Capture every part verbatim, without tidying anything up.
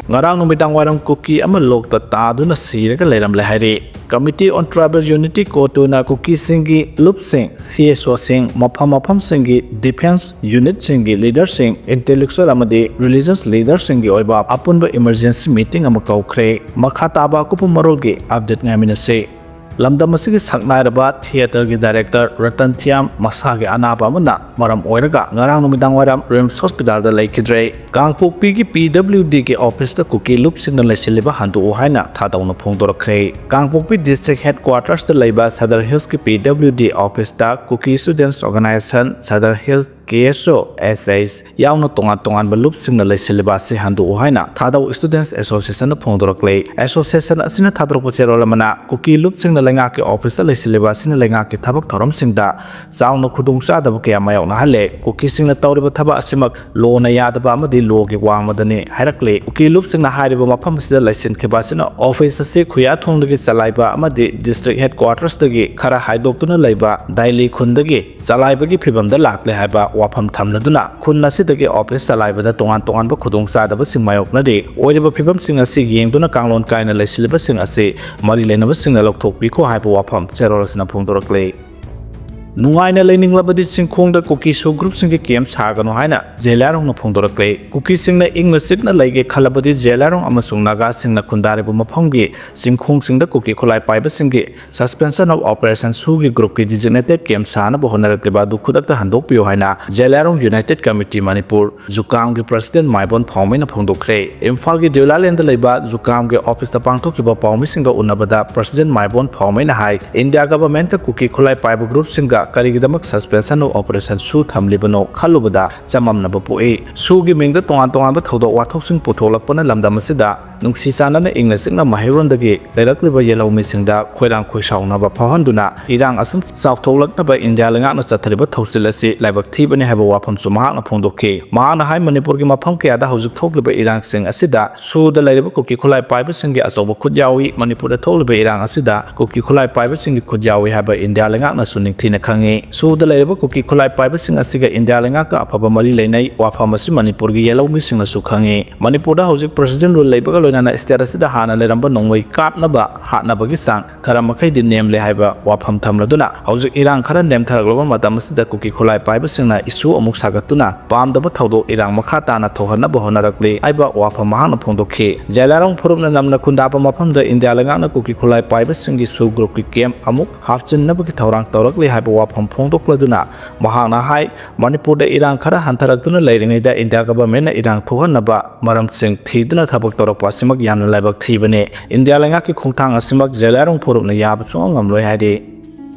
ꯉꯔꯥꯡ ꯅꯨꯃꯤꯗꯥꯡ ꯋꯥꯏꯔꯝ ꯀꯨꯀꯤ ꯑꯃ ꯂꯣꯛꯇ ꯇꯥꯗꯨꯅ ꯁꯤꯔꯒ ꯂꯩꯔꯝꯂꯦ ꯍꯥꯏꯔꯤ꯫ Committee on Tribal Unity, ꯀꯣꯇꯨꯅ ꯀꯨꯀꯤꯁꯤꯡꯒꯤ ꯂꯨꯞꯁꯤꯡ, C S ꯑꯣꯁꯤꯡ, ꯃꯐꯝ ꯃꯐꯝꯁꯤꯡꯒꯤ ꯗꯤꯐꯦꯟꯁ ꯌꯨꯅꯤꯠꯁꯤꯡꯒꯤ ꯂꯤꯗꯔꯁꯤꯡ, ꯏꯟꯇꯦꯂꯦꯛꯆꯨꯋꯦꯜ ꯑꯃꯗꯤ ꯔꯤꯂꯤꯖꯤꯌꯁ ꯂꯤꯗꯔꯁꯤꯡꯒꯤ ꯑꯣꯏꯕ ꯑꯄꯨꯟꯕ ꯏꯃꯔꯖꯦꯟꯁꯤ ꯃꯤꯇꯤꯡ ꯑꯃ ꯀꯧꯈ꯭ꯔꯦ꯫ ꯃꯈꯥ ꯇꯥꯕ ꯑꯀꯨꯞꯄ ꯃꯔꯣꯜꯒꯤ ꯑꯞꯗꯦꯠ ꯉꯥꯏꯃꯤꯟꯅꯁꯤ꯫ ꯂꯝꯗꯝ ꯑꯁꯤꯒꯤ ꯁꯛꯅꯥꯏꯔꯕ ꯊꯤꯌꯦꯇꯔꯒꯤ ꯗꯥꯏꯔꯦꯛꯇꯔ ꯔꯇꯟ ꯊꯤꯌꯥꯝ ꯃꯁꯥꯒꯤ ꯑꯅꯥꯕ ꯑꯃꯅ ꯃꯔꯝ ꯑꯣꯏꯔꯒ ꯉꯔꯥꯡ ꯅꯨꯃꯤꯗꯥꯡ ꯋꯥꯏꯔꯝ ꯔꯤꯝꯁ ꯍꯣꯁꯄꯤꯇꯥꯜꯗ ꯂꯩꯈꯤꯗ꯭ꯔꯦ꯫ ꯀꯥꯡꯄꯣꯛꯄꯤꯒꯤ ꯄꯤ ꯗꯕ꯭ꯂꯤꯎ ꯗꯤꯒꯤ ꯑꯣꯐꯤꯁꯇ ꯀꯨꯀꯤ ꯂꯨꯞꯁꯤꯡꯅ ꯂꯩꯁꯤꯜꯂꯤꯕ ꯍꯟꯗꯣꯛꯎ ꯍꯥꯏꯅ ꯊꯥꯗꯧꯅ ꯐꯣꯡꯗꯣꯔꯛꯈ꯭ꯔꯦ꯫ ꯀꯥꯡꯄꯣꯛꯄꯤ ꯗꯤꯁꯇ꯭ꯔꯤꯛ ꯍꯦꯗꯀ꯭ꯋꯥꯇꯔꯁꯇ ꯂꯩꯕ ꯁꯗꯔ ꯍꯤꯜꯁꯀꯤ ꯄꯤ ꯗꯕ꯭ꯂꯤꯎ ꯗꯤ ꯑꯣꯐꯤꯁꯇ ꯀꯨꯀꯤ ꯁ꯭ꯇꯨꯗꯦꯟꯠꯁ ꯑꯣꯔꯒꯅꯥꯏꯖꯦꯁꯟ, ꯁꯗꯔ ꯍꯤꯜꯁ ꯀꯦ ꯑꯦꯁ ꯑꯣ, ꯑꯦꯁ ꯑꯦꯁ, ꯌꯥꯎꯅ ꯇꯣꯉꯥꯟ ꯇꯣꯉꯥꯟꯕ ꯂꯨꯞꯁꯤꯡꯅ ꯂꯩꯁꯤꯜꯂꯤꯕ ꯑꯁꯤ ꯍꯟꯗꯣꯛꯎ ꯍꯥꯏꯅ ꯊꯥꯗꯧ ꯁ꯭ꯇꯨꯗꯦꯟꯠꯁ ꯑꯦꯁꯣꯁꯤꯌꯦꯁꯟꯅ ꯐꯣꯡꯗꯣꯔꯛꯂꯦ꯫ ꯑꯦꯁꯣꯁꯤꯌꯦꯁꯟ ꯑꯁꯤꯅ ꯊꯥꯗꯣꯔꯛꯄ ꯆꯦꯔꯣꯜ ꯑꯃꯅ ꯀꯨꯀꯤ ꯂꯨꯞꯁꯤꯡꯅ ꯂꯩꯉꯥꯛꯀꯤ ꯑꯣꯐꯤꯁꯇ ꯂꯩꯁꯤꯜꯂꯤꯕ ꯑꯁꯤꯅ ꯂꯩꯉꯥꯛꯀꯤ ꯊꯕꯛ ꯊꯧꯔꯝꯁꯤꯡꯗ ꯆꯥꯎꯅ ꯈꯨꯗꯣꯡꯆꯥꯗꯕ ꯀꯌꯥ ꯃꯥꯌꯣꯛꯅꯍꯜꯂꯦ꯫ ꯀꯨꯀꯤꯁꯤꯡꯅ ꯇꯧꯔꯤꯕ ꯊꯕꯛ ꯑꯁꯤꯃꯛ ꯂꯣꯅ ꯌꯥꯗꯕ ꯑꯃꯗꯤ ꯂꯣꯒꯤ ꯋꯥꯡꯃꯗꯅꯤ ꯍꯥꯏꯔꯛꯂꯤ꯫ ꯀꯨꯀꯤ ꯂꯨꯞꯁꯤꯡꯅ ꯍꯥꯏꯔꯤꯕ ꯃꯐꯝ ꯑꯁꯤꯗ ꯂꯩꯁꯤꯟꯈꯤꯕ ꯑꯁꯤꯅ ꯑꯣꯐꯤꯁ ꯑꯁꯤ ꯈꯨꯌꯥꯊꯣꯡꯗꯒꯤ ꯆꯂꯥꯏꯕ ꯑꯃꯗꯤ ꯗꯤꯁꯇ꯭ꯔꯤꯛ ꯍꯦꯗꯀ꯭ꯋꯥꯇꯔꯁꯇꯒꯤ ꯈꯔ ꯍꯥꯏꯗꯣꯛꯇꯨꯅ ꯂꯩꯕ ꯗꯥꯏꯂꯤ ꯈꯨꯟꯗꯒꯤ ꯆꯂꯥꯏꯕꯒꯤ ꯐꯤꯕꯝꯗ ꯂꯥꯛꯂꯦ ꯍꯥꯏꯕ ꯋꯥꯐꯝ ꯊꯝꯂꯗꯨꯅ ꯈꯨꯟ ꯑꯁꯤꯗꯒꯤ ꯑꯣꯐꯤꯁ ꯆꯂꯥꯏꯕꯗ ꯇꯣꯉꯥꯟ ꯇꯣꯉꯥꯟꯕ ꯈꯨꯗꯣꯡꯆꯥꯗꯕꯁꯤꯡ ꯃꯥꯌꯣꯛꯅꯔꯤ꯫ ꯑꯣꯏꯔꯤꯕ ꯐꯤꯕꯝꯁꯤꯡ ꯑꯁꯤ ꯌꯦꯡꯗꯨꯅ ꯀꯥꯡꯂꯣꯟ ꯀꯥꯏꯅ ꯂꯩꯁꯤꯜꯂꯤꯕꯁꯤꯡ ꯑꯁꯤ ꯃꯔꯤ ꯂꯩꯅꯕꯁꯤꯡꯅ ꯂꯧꯊꯣꯛꯄꯤꯈꯣ ꯍꯥꯏꯕ ꯋꯥꯐꯝ ꯆꯦꯔꯣꯜ ꯑꯁꯤꯅ ꯐꯣꯡꯗꯣꯔꯛꯂꯤ꯫ ꯅꯨꯡꯉꯥꯏꯅ ꯂꯩꯅꯤꯡꯂꯕꯗꯤ ꯆꯤꯡꯈꯣꯡꯗ ꯀꯨꯀꯤ ꯁꯨ ꯒ꯭ꯔꯨꯞꯁꯤꯡꯒꯤ ꯀꯦꯝꯞ ꯁꯥꯒꯅꯨ ꯍꯥꯏꯅ ꯖꯦꯂꯤꯌꯥꯡꯔꯣꯡꯅ ꯐꯣꯡꯗꯣꯔꯛꯂꯦ꯫ ꯀꯨꯀꯤꯁꯤꯡꯅ ꯏꯪꯅ ꯆꯤꯛꯅ ꯂꯩꯒꯦ ꯈꯜꯂꯕꯗꯤ ꯖꯦꯂꯤꯌꯥꯡꯔꯣꯡ ꯑꯃꯁꯨꯡ ꯅꯥꯒꯥꯁꯤꯡꯅ ꯈꯨꯟꯗꯥꯔꯤꯕ ꯃꯐꯝꯒꯤ ꯆꯤꯡꯈꯣꯡꯁꯤꯡꯗ ꯀꯨꯀꯤ ꯈꯨꯠꯂꯥꯏ ꯄꯥꯏꯕꯁꯤꯡꯒꯤ Suspension of Operation ꯁꯨꯒꯤ ꯒ꯭ꯔꯨꯞꯀꯤ ꯗꯤꯖꯤꯒꯅꯦꯇꯦꯗ ꯀꯦꯝꯞ ꯁꯥꯅꯕ ꯍꯣꯠꯅꯔꯛꯂꯤꯕ ꯑꯗꯨ ꯈꯨꯗꯛꯇ ꯍꯟꯗꯣꯛꯄꯤꯌꯨ ꯍꯥꯏꯅ Zeliangrong United committee Manipur, ꯖꯨꯀꯥꯝꯒꯤ president ꯃꯥꯏꯕꯣꯟ ꯐꯥꯎꯃꯩꯅ ꯐꯣꯡꯗꯣꯛꯈ꯭ꯔꯦ꯫ ꯏꯝꯐꯥꯜꯒꯤ ꯗ꯭ꯌꯨꯂꯥꯂꯦꯟꯗ ꯂꯩꯕ ꯖꯨꯀꯥꯝꯒꯤ ꯑꯣꯐꯤꯁꯇ ꯄꯥꯡꯊꯣꯛꯈꯤꯕ ꯄꯥꯎꯃꯤꯁꯤꯡꯒ ꯎꯅꯕꯗ ꯄ꯭ꯔꯁꯤꯗꯦꯟꯠ ꯃꯥꯏꯕꯣꯟ ꯐꯥꯎꯃꯩꯅ ꯍꯥꯏ, ꯏꯟꯗꯤꯌꯥ ꯒꯚꯔꯟꯃꯦꯟꯠꯇ ꯀꯨꯀꯤ ꯈꯨꯠꯂꯥꯏ ꯄꯥꯏꯕ ꯒ꯭ꯔꯨꯞꯁꯤꯡꯒ ꯀꯔꯤꯒꯤꯗꯃꯛ Suspension of Operation ꯁꯨ ꯊꯝꯂꯤꯕꯅꯣ ꯈꯜꯂꯨꯕꯗ ꯆꯃꯝꯅꯕ ꯄꯣꯛꯏ꯫ ꯁꯨꯒꯤ ꯃꯤꯡꯗ ꯇꯣꯉꯥꯟ ꯇꯣꯉꯥꯟꯕ ꯊꯧꯗꯣꯛ ꯋꯥꯊꯣꯛꯁꯤꯡ ꯄꯨꯊꯣꯛꯂꯛꯄꯅ ꯂꯝꯗꯝ ꯑꯁꯤꯗ ꯅꯨꯡꯁꯤ ꯆꯥꯟꯅꯅ ꯏꯪꯅ ꯆꯤꯛꯅ ꯃꯍꯩꯔꯣꯟꯗꯒꯤ ꯂꯩꯔꯛꯂꯤꯕ ꯌꯦꯜꯍꯧꯃꯤꯁꯤꯡꯗ ꯈꯣꯏꯔꯥꯡ ꯈꯣꯏꯁꯥꯎꯅꯕ ꯐꯥꯎꯍꯟꯗꯨꯅ ꯏꯔꯥꯡ ꯑꯁꯨꯝ ꯆꯥꯎꯊꯣꯛꯂꯛꯅꯕ ꯏꯟꯗꯤꯌꯥ ꯂꯩꯉꯥꯛꯅ ꯆꯠꯊꯔꯤꯕ ꯊꯧꯁꯤꯜ ꯑꯁꯤ ꯂꯥꯏꯕꯛ ꯊꯤꯕꯅꯤ ꯍꯥꯏꯕ ꯋꯥꯐꯝꯁꯨ ꯃꯍꯥꯛꯅ ꯐꯣꯡꯗꯣꯛꯈꯤ꯫ ꯃꯍꯥꯛꯅ ꯍꯥꯏ, ꯃꯅꯤꯄꯨꯔꯒꯤ ꯃꯐꯝ ꯀꯌꯥꯗ ꯍꯧꯖꯤꯛ ꯊꯣꯛꯂꯤꯕ ꯏꯔꯥꯡꯁꯤꯡ ꯑꯁꯤꯗ ꯁꯨꯗ ꯂꯩꯔꯤꯕ ꯀꯨꯀꯤ ꯈꯨꯠꯂꯥꯏ ꯄꯥꯏꯕꯁꯤꯡꯒꯤ ꯑꯆꯧꯕ ꯈꯨꯠ ꯌꯥꯎꯏ꯫ ꯃꯅꯤꯄꯨꯔꯗ ꯊꯣꯛꯂꯤꯕ ꯏꯔꯥꯡ ꯑꯁꯤꯗ ꯀꯨꯀꯤ ꯈꯨꯠꯂꯥꯏ ꯄꯥꯏꯕꯁꯤꯡꯒꯤ ꯈꯨꯠ ꯌꯥꯎꯏ ꯍꯥꯏꯕ ꯏꯟꯗꯤꯌꯥ ꯂꯩꯉꯥꯛꯅꯁꯨ ꯅꯤꯡꯊꯤꯅ ꯈꯪꯏ꯫ ꯁꯨꯗ ꯂꯩꯔꯤꯕ ꯀꯨꯀꯤ ꯈꯨꯠꯂꯥꯏ ꯄꯥꯏꯕꯁꯤꯡ ꯑꯁꯤꯒ ꯏꯟꯗꯤꯌꯥ ꯂꯩꯉꯥꯛꯀ ꯑꯐꯕ ꯃꯔꯤ ꯂꯩꯅꯩ꯫ ꯋꯥꯐꯝ ꯑꯁꯤ ꯃꯅꯤꯄꯨꯔꯒꯤ ꯌꯦꯜꯍꯧꯃꯤꯁꯤꯡꯅꯁꯨ ꯈꯪꯏ꯫ ꯃꯅꯤꯄꯨꯔꯗ ꯍꯧꯖꯤꯛ President Rule ꯂꯩꯕꯒ ꯂꯣꯏꯅꯅ state ꯑꯁꯤꯗ ꯍꯥꯟꯅ ꯂꯩꯔꯝꯕ ꯅꯣꯡꯃꯩ ꯀꯥꯞꯅꯕ ꯍꯥꯠꯅꯕꯒꯤ ꯆꯥꯡ ꯈꯔ ꯃꯈꯩꯗꯤ ꯅꯦꯝꯂꯦ ꯍꯥꯏꯕ ꯋꯥꯐꯝ ꯊꯝꯂꯗꯨꯅ, ꯍꯧꯖꯤꯛ ꯏꯔꯥꯡ ꯈꯔ ꯅꯦꯝꯊꯔꯛꯂꯕ ꯃꯇꯝ ꯑꯁꯤꯗ ꯀꯨꯀꯤ ꯈꯨꯠꯂꯥꯏ ꯄꯥꯏꯕꯁꯤꯡꯅ issue ꯑꯃꯨꯛ ꯁꯥꯒꯠꯇꯨꯅ ꯄꯥꯝꯗꯕ ꯊꯧꯗꯣꯛ ꯏꯔꯥꯡ ꯃꯈꯥ ꯇꯥꯅ ꯊꯣꯛꯍꯟꯅꯕ ꯍꯣꯠꯅꯔꯛꯂꯤ ꯍꯥꯏꯕ ꯋꯥꯐꯝ ꯃꯍꯥꯛꯅ ꯐꯣꯡꯗꯣꯛꯈꯤ꯫ ꯖꯦꯂꯥꯏꯔꯣꯡ ꯐꯨꯔꯨꯞꯅ ꯅꯝꯅ ꯈꯨꯟꯗꯥꯕ ꯃꯐꯝꯗ ꯏꯟꯗꯤꯌꯥ ꯂꯩꯉꯥꯛꯅ ꯀꯨꯀꯤ ꯈꯨꯠꯂꯥꯏ ꯄꯥꯏꯕꯁꯤꯡꯒꯤ SoO group ꯀꯤ camp ꯑꯃꯨꯛ ꯍꯥꯞꯆꯤꯟꯅꯕꯒꯤ ꯊꯧꯔꯥꯡ ꯇꯧꯔꯛꯂꯤ ꯍꯥꯏꯕ ꯋꯥꯐꯝ ꯐꯣꯡꯗꯣꯛꯂꯗꯨꯅ, ꯃꯍꯥꯛꯅ ꯍꯥꯏ, ꯃꯅꯤꯄꯨꯔꯗ ꯏꯔꯥꯡ ꯈꯔ ꯍꯟꯊꯔꯛꯇꯨꯅ ꯂꯩꯔꯤꯉꯩꯗ ꯏꯟꯗꯤꯌꯥ government ꯅ ꯏꯔꯥꯡ ꯊꯣꯛꯍꯟꯅꯕ ꯃꯔꯝꯁꯤꯡ ꯊꯤꯗꯨꯅ ꯊꯕꯛ ꯇꯧꯔꯛꯄ ꯑꯁꯤꯃꯛ ꯌꯥꯝꯅ ꯂꯥꯏꯕꯛ ꯊꯤꯕꯅꯤ꯫ ꯏꯟꯗꯤꯌꯥ ꯂꯩꯉꯥꯛꯀꯤ ꯈꯣꯡꯊꯥꯡ ꯑꯁꯤꯃꯛ ꯖꯦꯂꯥꯏꯔꯣꯡ ꯐꯨꯔꯨꯞꯅ ꯌꯥꯕ ꯁꯨꯡꯉꯝ ꯉꯝꯂꯣꯏ ꯍꯥꯏꯔꯤ꯫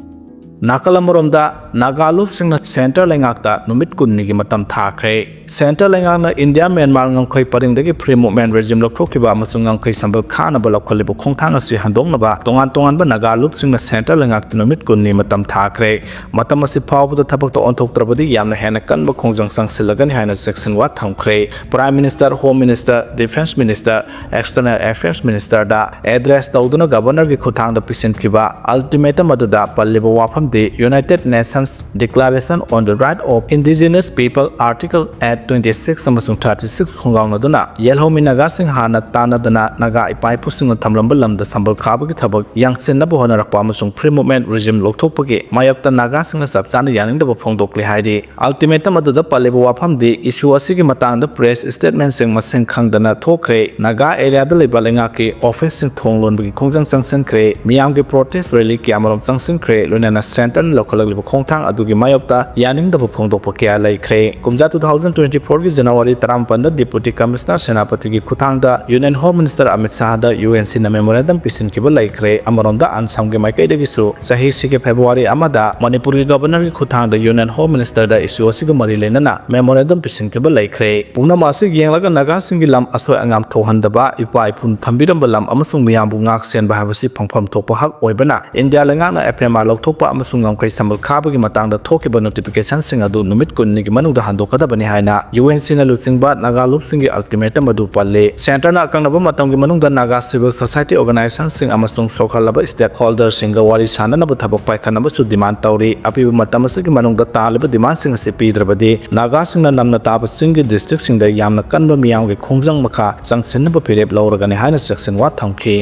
ꯅꯥꯀꯜ ꯑꯃꯔꯣꯝꯗ, ꯅꯥꯒꯥ ꯂꯨꯞꯁꯤꯡꯅ centre ꯂꯩꯉꯥꯛꯇ ꯅꯨꯃꯤꯠ ꯀꯨꯟꯅꯤꯒꯤ ꯃꯇꯝ ꯊꯥꯈ꯭ꯔꯦ꯫ Centre ꯂꯩꯉꯥꯛꯅ ꯏꯟꯗꯤꯌꯥ ꯃ꯭ꯌꯥꯟꯃꯥꯔ ꯉꯝꯈꯩ ꯄꯔꯤꯡꯗꯒꯤ Free Movement Regime ꯂꯧꯊꯣꯛꯈꯤꯕ ꯑꯃꯁꯨꯡ ꯉꯝꯈꯩ ꯁꯝꯕꯜ ꯈꯥꯅꯕ ꯂꯧꯈꯠꯂꯤꯕ ꯈꯣꯡꯊꯥꯡ ꯑꯁꯤ ꯍꯟꯗꯣꯛꯅꯕ ꯇꯣꯉꯥꯟ ꯇꯣꯉꯥꯟꯕ ꯅꯥꯒꯥ ꯂꯨꯞꯁꯤꯡꯅ centre ꯂꯩꯉꯥꯛꯇ ꯅꯨꯃꯤꯠ ꯀꯨꯟꯅꯤ ꯃꯇꯝ ꯊꯥꯈ꯭ꯔꯦ꯫ ꯃꯇꯝ ꯑꯁꯤ ꯐꯥꯎꯕꯗ ꯊꯕꯛꯇ ꯑꯣꯟꯊꯣꯛꯇ꯭ꯔꯕꯗꯤ ꯌꯥꯝꯅ ꯍꯦꯟꯅ ꯀꯟꯕ ꯈꯣꯡꯖꯪ ꯆꯪꯁꯤꯜꯂꯒꯅꯤ ꯍꯥꯏꯅ ꯆꯦꯛꯁꯤꯟꯋꯥ ꯊꯝꯈ꯭ꯔꯦ꯫ Prime Minister, Home Minister, Defence Minister, External Affairs Minister ꯗ address ꯇꯧꯗꯨꯅ Governor ꯒꯤ ꯈꯨꯠꯊꯥꯡꯗ ꯄꯤꯁꯤꯟꯈꯤꯕ ultimatum ꯑꯗꯨꯗ ꯄꯜꯂꯤꯕ ꯋꯥꯐꯝꯗꯤ United Nations Declaration on the Right of Indigenous People Article eight, twenty-six ꯑꯃꯁꯨꯡ thirty-six ꯈꯣꯡꯒꯥꯎꯅꯗꯨꯅ ꯌꯦꯜꯍꯧꯃꯤ ꯅꯥꯒꯥꯁꯤꯡ ꯍꯥꯟꯅ ꯇꯥꯟꯅꯗꯅ ꯅꯥꯒꯥ ꯏꯄꯥ ꯏꯄꯨꯁꯤꯡꯅ ꯊꯝꯂꯝꯕ ꯂꯝꯗ ꯁꯝꯕꯜ ꯈꯥꯕꯒꯤ ꯊꯕꯛ ꯌꯥꯡꯁꯤꯟꯅꯕ ꯍꯣꯠꯅꯔꯛꯄ ꯑꯃꯁꯨꯡ Free Movement Regime ꯂꯧꯊꯣꯛꯄꯒꯤ ꯃꯥꯌꯣꯛꯇ ꯅꯥꯒꯥꯁꯤꯡꯅ ꯆꯞ ꯆꯥꯅ ꯌꯥꯅꯤꯡꯗꯕ ꯐꯣꯡꯗꯣꯛꯂꯤ ꯍꯥꯏꯔꯤ꯫ Ultimatum ꯑꯗꯨꯗ ꯄꯜꯂꯤꯕ ꯋꯥꯐꯝꯗꯤ issue ꯑꯁꯤꯒꯤ ꯃꯇꯥꯡꯗ press statement ꯁꯤꯡ ꯃꯁꯤꯡ ꯈꯪꯗꯅ ꯊꯣꯛꯈ꯭ꯔꯦ꯫ ꯅꯥꯒꯥ area ꯗ ꯂꯩꯕ ꯂꯩꯉꯥꯛꯀꯤ office ꯁꯤꯡ ꯊꯣꯡ ꯂꯣꯟꯕꯒꯤ ꯈꯣꯡꯖꯪ ꯆꯪꯁꯤꯟꯈ꯭ꯔꯦ꯫ ꯃꯤꯌꯥꯝꯒꯤ protest rally ꯀꯌꯥꯃꯔꯨꯝ ꯆꯪꯁꯤꯟꯈ꯭ꯔꯦ꯫ ꯂꯣꯏꯅꯅ ꯁꯦꯟꯇꯔꯅ ꯂꯧꯈꯠꯂꯛꯂꯤꯕ ꯈꯣꯡꯊꯥꯡ ꯑꯗꯨꯒꯤ ꯃꯥꯌꯣꯛꯇ ꯌꯥꯅꯤꯡꯗꯕ ꯐꯣꯡꯗꯣꯛꯄ ꯀꯌꯥ ꯂꯩꯈ꯭ꯔꯦ꯫ ꯀꯨꯝꯖꯥ two thousand twenty fourꯒꯤ January ꯇꯔꯥꯃꯥꯄꯟꯗ Deputy Commissioner ꯁꯦꯅꯥꯄꯇꯤꯒꯤ ꯈꯨꯠꯊꯥꯡꯗ Union Home Minister Amit ꯁꯥꯍꯗ UNCꯅ memorandum ꯄꯤꯁꯤꯟꯈꯤꯕ ꯂꯩꯈ꯭ꯔꯦ꯫ ꯑꯃꯔꯣꯝꯗ ꯑꯁꯥꯝꯒꯤ ꯃꯥꯏꯀꯩꯗꯒꯤꯁꯨ ꯆꯍꯤꯁꯤꯒꯤ February ꯑꯃꯗ ꯃꯅꯤꯄꯨꯔꯒꯤ Governorꯒꯤ ꯈꯨꯠꯊꯥꯡꯗ Union Home Ministerꯗ issue ꯑꯁꯤꯒ ꯃꯔꯤ ꯂꯩꯅꯅ memorandum ꯄꯤꯁꯤꯟꯈꯤꯕ ꯂꯩꯈ꯭ꯔꯦ꯫ ꯄꯨꯝꯅꯃꯛ ꯑꯁꯤ ꯌꯦꯡꯂꯒ ꯅꯥꯒꯥꯁꯤꯡꯒꯤ ꯂꯝ ꯑꯁꯣꯏ ꯑꯉꯥꯝ ꯊꯣꯛꯍꯟꯗꯕ, ꯏꯄꯥ ꯏꯄꯨꯅ ꯊꯝꯕꯤꯔꯝꯕ ꯂꯝ ꯑꯃꯁꯨꯡ ꯃꯤꯌꯥꯝꯕꯨ ꯉꯥꯛ ꯁꯦꯟꯕ ꯍꯥꯏꯕꯁꯤ ꯐꯪꯐꯝ ꯊꯣꯛꯄ ꯍꯛ ꯑꯣꯏꯕꯅ India ꯂꯩꯉꯥꯛꯅ FMR ꯂꯧꯊꯣꯛꯄ ꯑꯃꯁꯨꯡ ꯉꯝꯈꯩ ꯁꯝꯕꯜ ꯈꯥꯕꯒꯤ ꯃꯇꯥꯡꯗ ꯊꯣꯛꯈꯤꯕ notificationꯁꯤꯡ ꯑꯗꯨ ꯅꯨꯃꯤꯠ ꯀꯨꯟꯅꯤꯒꯤ ꯃꯅꯨꯡꯗ ꯍꯟꯗꯣꯛꯀꯗꯕꯅꯤ ꯍꯥꯏꯅ UNCꯅ ꯂꯨꯆꯤꯡꯕ ꯅꯥꯒꯥ ꯂꯨꯞꯁꯤꯡꯒꯤ ultimatum ꯑꯗꯨ ꯄꯜꯂꯤ꯫ Centreꯅ ꯑꯀꯛꯅꯕ ꯃꯇꯝꯒꯤ ꯃꯅꯨꯡꯗ ꯅꯥꯒꯥ civil society organizationꯁꯤꯡ ꯑꯃꯁꯨꯡ ꯁꯣꯛꯍꯜꯂꯕ stakeholderꯁꯤꯡꯒ ꯋꯥꯔꯤ ꯁꯥꯅꯅꯕ ꯊꯕꯛ ꯄꯥꯏꯈꯠꯅꯕꯁꯨ demand ꯇꯧꯔꯤ꯫ ꯑꯄꯤꯕ ꯃꯇꯝ ꯑꯁꯤꯒꯤ ꯃꯅꯨꯡꯗ ꯇꯥꯜꯂꯤꯕ demandꯁꯤꯡ ꯑꯁꯤ ꯄꯤꯗ꯭ꯔꯕꯗꯤ ꯅꯥꯒꯥꯁꯤꯡꯅ ꯅꯝꯅ ꯇꯥꯕ ꯆꯤꯡꯒꯤ districtꯁꯤꯡꯗ ꯌꯥꯝꯅ ꯀꯟꯕ ꯃꯤꯌꯥꯝꯒꯤ ꯈꯣꯡꯖꯪ ꯃꯈꯥ ꯆꯪꯁꯤꯟꯅꯕ ꯐꯤꯔꯦꯞ ꯂꯧꯔꯒꯅꯤ ꯍꯥꯏꯅ ꯆꯦꯛꯁꯤꯟꯋꯥ ꯊꯝꯈꯤ꯫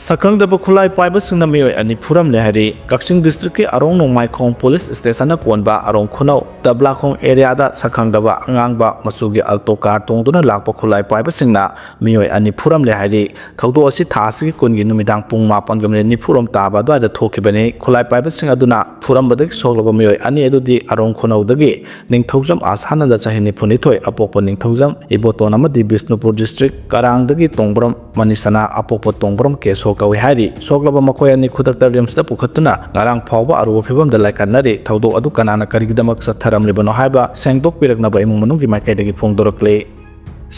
ꯁꯛꯈꯪꯗꯕ ꯈꯨꯠꯂꯥꯏ ꯄꯥꯏꯕꯁꯤꯡꯅ ꯃꯤꯑꯣꯏ ꯑꯅꯤ ꯐꯨꯔꯝꯂꯦ ꯍꯥꯏꯔꯤ꯫ ꯀꯛꯆꯤꯡ districtꯀꯤ ꯑꯔꯣꯡ ꯅꯣꯡꯃꯥꯏꯈꯣꯡ police stationꯅ ꯀꯣꯟꯕ ꯑꯔꯣꯡ ꯈꯨꯅꯧ ꯇꯕ꯭ꯂꯥꯈꯣꯡ areaꯗ ꯁꯛꯈꯪꯗꯕ ꯑꯉꯥꯡꯕ ꯃꯆꯨꯒꯤ Alto car ꯇꯣꯡꯗꯨꯅ ꯂꯥꯛꯄ ꯈꯨꯠꯂꯥꯏ ꯄꯥꯏꯕꯁꯤꯡꯅ ꯃꯤꯑꯣꯏ ꯑꯅꯤ ꯐꯨꯔꯝꯂꯦ ꯍꯥꯏꯔꯤ꯫ ꯊꯧꯗꯣꯛ ꯑꯁꯤ ꯊꯥ ꯑꯁꯤꯒꯤ ꯀꯨꯟꯒꯤ ꯅꯨꯃꯤꯗꯥꯡ ꯄꯨꯡ ꯃꯥꯄꯟꯒ minute ꯅꯤꯐꯨꯔꯣꯝ ꯇꯥꯕ ꯑꯗꯨꯋꯥꯏꯗ ꯊꯣꯛꯈꯤꯕꯅꯤ꯫ ꯈꯨꯠꯂꯥꯏ ꯄꯥꯏꯕꯁꯤꯡ ꯑꯗꯨꯅ ꯐꯨꯔꯝꯕꯗꯒꯤ ꯁꯣꯛꯂꯕ ꯃꯤꯑꯣꯏ ꯑꯅꯤ ꯑꯗꯨꯗꯤ ꯑꯔꯣꯡ ꯈꯨꯅꯧꯗꯒꯤ ꯅꯤꯡꯊꯧꯖꯝ ꯑꯁꯥꯅꯟꯗ ꯆꯍꯤ ꯅꯤꯐꯨꯅꯤꯊꯣꯏ ꯑꯄꯣꯛꯄ ꯅꯤꯡꯊꯧꯖꯝ ꯏꯕꯣꯇꯣꯟ ꯑꯃꯗꯤ ꯕꯤꯁꯅꯨꯄꯨꯔ district ꯀꯔꯥꯡꯗꯒꯤ ꯇꯣꯡꯕ꯭ꯔꯝ ꯃꯅꯤꯁꯅꯥ ꯑꯄꯣꯛꯄ ꯇꯣꯡꯕ꯭ꯔꯝ ꯀꯦꯁꯣ ꯀꯧꯏ ꯍꯥꯏꯔꯤ꯫ ꯁꯣꯛꯂꯕ ꯃꯈꯣꯏ ꯑꯅꯤ ꯈꯨꯗꯛꯇ RIMSꯇ ꯄꯨꯈꯠꯇꯨꯅ ꯉꯔꯥꯡ ꯐꯥꯎꯕ ꯑꯔꯨꯕ ꯐꯤꯕꯝꯗ ꯂꯥꯏꯀꯠꯅꯔꯤ꯫ ꯊꯧꯗꯣꯛ ꯑꯗꯨ ꯀꯅꯥꯅ ꯀꯔꯤꯒꯤꯗꯃꯛ ꯆꯠꯊꯔꯝꯂꯤꯕꯅꯣ ꯍꯥꯏꯕ ꯁꯦꯡꯗꯣꯛꯄꯤꯔꯛꯅꯕ ꯏꯃꯨꯡ ꯃꯅꯨꯡꯒꯤ ꯃꯥꯏꯀꯩꯗꯒꯤ ꯐꯣꯡꯗꯣꯔꯛꯂꯤ꯫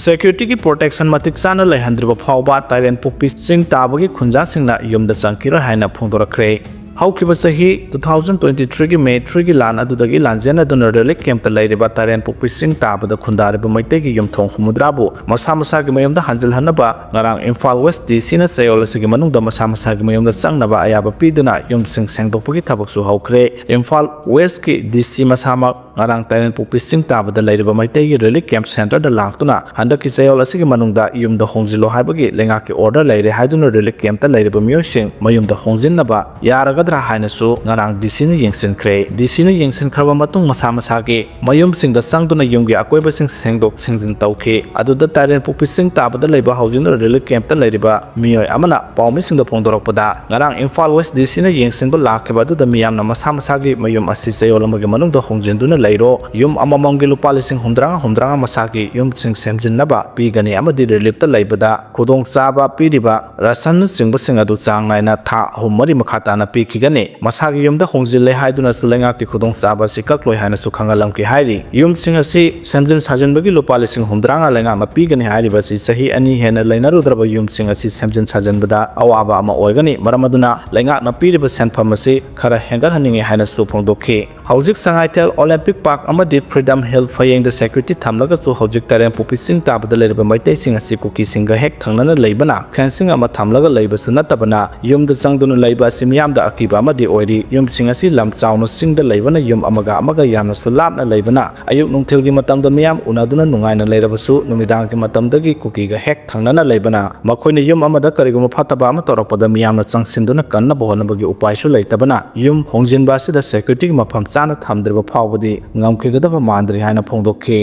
Securityꯒꯤ protection ꯃꯇꯤꯛ ꯆꯥꯅ ꯂꯩꯍꯟꯗ꯭ꯔꯤꯕ ꯐꯥꯎꯕ ꯇꯥꯏꯔꯦꯟꯄꯣꯛꯄꯤ ꯆꯤꯡ ꯇꯥꯕꯒꯤ ꯈꯨꯟꯖꯥꯁꯤꯡꯅ ꯌꯨꯝꯗ ꯆꯪꯈꯤꯔꯣꯏ ꯍꯥꯏꯅ ꯐꯣꯡꯗꯣꯔꯛꯈ꯭ꯔꯦ꯫ ꯍꯧꯈꯤꯕ ꯆꯍꯤ two thousand twenty threeꯒꯤ May threeꯒꯤ ꯂꯥꯟ ꯑꯗꯨꯗꯒꯤ ꯂꯥꯟꯖꯦꯟꯅꯗꯨꯅ relief campꯇ ꯂꯩꯔꯤꯕ ꯇꯥꯏꯔꯦꯟꯄꯣꯛꯄꯤ ꯆꯤꯡ ꯇꯥꯕꯗ ꯈꯨꯟꯗꯥꯔꯤꯕ ꯃꯩꯇꯩꯒꯤ ꯌꯨꯝꯊꯣꯡ ꯍꯨꯝꯐꯨꯇꯔꯥꯕꯨ ꯃꯁꯥ ꯃꯁꯥꯒꯤ ꯃꯌꯨꯝꯗ ꯍꯟꯖꯤꯜꯍꯟꯅꯕ ꯉꯔꯥꯡ ꯏꯝꯐꯥꯜ West DCꯅ ꯆꯌꯣꯜ ꯑꯁꯤꯒꯤ ꯃꯅꯨꯡꯗ ꯃꯁꯥ ꯃꯁꯥꯒꯤ ꯃꯌꯨꯝꯗ ꯆꯪꯅꯕ ꯑꯌꯥꯕ ꯄꯤꯗꯨꯅ ꯌꯨꯝꯁꯤꯡ ꯁꯦꯡꯗꯣꯛꯄꯒꯤ ꯊꯕꯛꯁꯨ ꯍꯧꯈ꯭ꯔꯦ꯫ ꯏꯝꯐꯥꯜ Westꯀꯤ DC ꯃꯁꯥꯃꯛ ꯉꯔꯥꯡ ꯇꯥꯏꯔꯦꯟ ꯄꯣꯛꯄꯤ ꯆꯤꯡ ꯇꯥꯕꯗ ꯂꯩꯔꯤꯕ ꯃꯩꯇꯩꯒꯤ relief camp centreꯗ ꯂꯥꯛꯇꯨꯅ ꯍꯟꯗꯛꯀꯤ ꯆꯌꯣꯜ ꯑꯁꯤꯒꯤ ꯃꯅꯨꯡꯗ ꯌꯨꯝꯗ ꯍꯣꯡꯖꯤꯜꯂꯣ ꯍꯥꯏꯕꯒꯤ ꯂꯩꯉꯥꯛꯀꯤ order ꯂꯩꯔꯦ ꯍꯥꯏꯗꯨꯅ relief campꯇ ꯂꯩꯔꯤꯕ ꯃꯤꯑꯣꯏꯁꯤꯡ ꯃꯌꯨꯝꯗ ꯍꯣꯡꯖꯤꯟꯅꯕ ꯌꯥꯔꯒꯗ꯭ꯔꯥ ꯍꯥꯏꯅꯁꯨ ꯉꯔꯥꯡ DCꯅ ꯌꯦꯡꯁꯤꯟꯈ꯭ꯔꯦ꯫ DCꯅ ꯌꯦꯡꯁꯤꯟꯈ꯭ꯔꯕ ꯃꯇꯨꯡ ꯃꯁꯥ ꯃꯁꯥꯒꯤ ꯃꯌꯨꯝꯁꯤꯡꯗ ꯆꯪꯗꯨꯅ ꯌꯨꯝꯒꯤ ꯑꯀꯣꯏꯕꯁꯤꯡ ꯁꯦꯡꯗꯣꯛ ꯁꯦꯡꯖꯤꯟ ꯇꯧꯈꯤ꯫ ꯑꯗꯨꯗ ꯇꯥꯏꯔꯦꯟ ꯄꯣꯛꯄꯤ ꯆꯤꯡ ꯇꯥꯕꯗ ꯂꯩꯕ ꯍꯧꯖꯤꯛꯅ relief campꯇ ꯂꯩꯔꯤꯕ ꯃꯤꯑꯣꯏ ꯑꯃꯅ ꯄꯥꯎꯃꯤꯁꯤꯡꯗ ꯐꯣꯡꯗꯣꯔꯛꯄꯗ, ꯉꯔꯥꯡ ꯏꯝꯐꯥꯜ West DCꯅ ꯌꯦꯡꯁꯤꯟꯕ ꯂꯥꯛꯈꯤꯕ ꯑꯗꯨꯗ ꯃꯤꯌꯥꯝꯅ ꯃꯁꯥ ꯃꯁꯥꯒꯤ ꯃꯌꯨꯝ ꯑꯁꯤ ꯆꯌꯣꯜ ꯑꯃꯒꯤ ꯃꯅꯨꯡꯗ ꯍꯣꯡꯖꯤꯟꯗꯨꯅ ꯂꯩꯔꯣ, ꯌꯨꯝ ꯑꯃꯃꯝꯒꯤ ꯂꯨꯄꯥ ꯂꯤꯁꯤꯡ ꯍꯨꯝꯗ꯭ꯔꯥꯉꯥ ꯍꯨꯝꯗ꯭ꯔꯥꯉꯥ ꯃꯁꯥꯒꯤ ꯌꯨꯝꯁꯤꯡ ꯁꯦꯝꯖꯤꯟꯅꯕ ꯄꯤꯒꯅꯤ ꯑꯃꯗꯤ reliefꯇ ꯂꯩꯕꯗ ꯈꯨꯗꯣꯡꯆꯥꯕ ꯄꯤꯔꯤꯕ rationꯅꯆꯤꯡꯕꯁꯤꯡ ꯑꯗꯨ ꯆꯥꯡ ꯅꯥꯏꯅ ꯊꯥ ꯑꯍꯨꯝ ꯃꯔꯤ ꯃꯈꯥ ꯇꯥꯅ ꯄꯤꯈꯤꯒꯅꯤ꯫ ꯃꯁꯥꯒꯤ ꯌꯨꯝꯗ ꯍꯣꯡꯖꯤꯜꯂꯦ ꯍꯥꯏꯗꯨꯅꯁꯨ ꯂꯩꯉꯥꯛꯀꯤ ꯈꯨꯗꯣꯡꯆꯥꯕ ꯑꯁꯤ ꯀꯛꯂꯣꯏ ꯍꯥꯏꯅꯁꯨ ꯈꯪꯍꯜꯂꯝꯈꯤ ꯍꯥꯏꯔꯤ꯫ ꯌꯨꯝꯁꯤꯡ ꯑꯁꯤ ꯁꯦꯝꯖꯤꯟ ꯁꯥꯖꯤꯟꯕꯒꯤ ꯂꯨꯄꯥ ꯂꯤꯁꯤꯡ ꯍꯨꯝꯗ꯭ꯔꯥꯉꯥ ꯂꯩꯉꯥꯛꯅ ꯄꯤꯒꯅꯤ ꯍꯥꯏꯔꯤꯕ ꯑꯁꯤ ꯆꯍꯤ ꯑꯅꯤ ꯍꯦꯟꯅ ꯂꯩꯅꯔꯨꯗ꯭ꯔꯕ ꯌꯨꯝꯁꯤꯡ ꯑꯁꯤ ꯁꯦꯝꯖꯤꯟ ꯁꯥꯖꯤꯟꯕꯗ ꯑꯋꯥꯕ ꯑꯃ ꯑꯣꯏꯒꯅꯤ꯫ ꯃꯔꯝ ꯑꯗꯨꯅ ꯂꯩꯉꯥꯛꯅ ꯄꯤꯔꯤꯕ ꯁꯦꯟꯐꯝ ꯑꯁꯤ ꯈꯔ ꯍꯦꯟꯒꯠꯍꯟꯅꯤꯡꯏ ꯍꯥꯏꯅꯁꯨ ꯐꯣꯡꯗꯣꯛꯈꯤ꯫ ꯍꯧꯖꯤꯛ ꯁꯉꯥꯏꯊꯦꯜ Olympic Park ꯑꯃꯗꯤ Freedom Hill ꯐꯌꯦꯡꯗ security ꯊꯝꯂꯒꯁꯨ ꯍꯧꯖꯤꯛ ꯇꯥꯏꯔꯦꯟ ꯄꯣꯛꯄꯤ ꯆꯤꯡ ꯇꯥꯕꯗ ꯂꯩꯔꯤꯕ ꯃꯩꯇꯩꯁꯤꯡ ꯑꯁꯤ ꯀꯨꯀꯤꯁꯤꯡꯒ ꯍꯦꯛ ꯊꯪꯅꯅ ꯂꯩꯕꯅ fencing ꯑꯃ ꯊꯝꯂꯒ ꯂꯩꯕꯁꯨ ꯅꯠꯇꯕꯅ ꯌꯨꯝꯗ ꯆꯪꯗꯨꯅ ꯂꯩꯕ ꯑꯁꯤ ꯃꯤꯌꯥꯝꯗ ꯑꯀꯤꯕ ꯑꯃꯗꯤ ꯑꯣꯏꯔꯤ꯫ ꯌꯨꯝꯁꯤꯡ ꯑꯁꯤ ꯂꯝ ꯆꯥꯎꯅ ꯆꯤꯡꯗ ꯂꯩꯕꯅ ꯌꯨꯝ ꯑꯃꯒ ꯑꯃꯒ ꯌꯥꯝꯅꯁꯨ ꯂꯥꯞꯅ ꯂꯩꯕꯅ ꯑꯌꯨꯛ ꯅꯨꯡꯊꯤꯜꯒꯤ ꯃꯇꯝꯗ ꯃꯤꯌꯥꯝ ꯎꯅꯗꯨꯅ ꯅꯨꯡꯉꯥꯏꯅ ꯂꯩꯔꯕꯁꯨ ꯅꯨꯃꯤꯗꯥꯡꯒꯤ ꯃꯇꯝꯗꯒꯤ ꯀꯨꯀꯤꯒ ꯍꯦꯛ ꯊꯪꯅꯅ ꯂꯩꯕꯅ ꯃꯈꯣꯏꯅ ꯌꯨꯝ ꯑꯃꯗ ꯀꯔꯤꯒꯨꯝꯕ ꯐꯠꯇꯕ ꯑꯃ ꯇꯧꯔꯛꯄꯗ ꯃꯤꯌꯥꯝꯅ ꯆꯪꯁꯤꯟꯗꯨꯅ ꯀꯟꯅꯕ ꯍꯣꯠꯅꯕꯒꯤ ꯎꯄꯥꯏꯁꯨ ꯂꯩꯇꯕꯅ ꯌꯨꯝ ꯍꯣꯡꯖꯤꯟꯕ ꯑꯁꯤꯗ securityꯒꯤ ꯃꯐꯝ ꯆꯥꯅ ꯊꯝꯗ꯭ꯔꯤꯕ ꯐꯥꯎꯕꯗꯤ ꯉꯝꯈꯤꯒꯗꯕ ꯃꯥꯟꯗ꯭ꯔꯤ ꯍꯥꯏꯅ ꯐꯣꯡꯗꯣꯛꯈꯤ꯫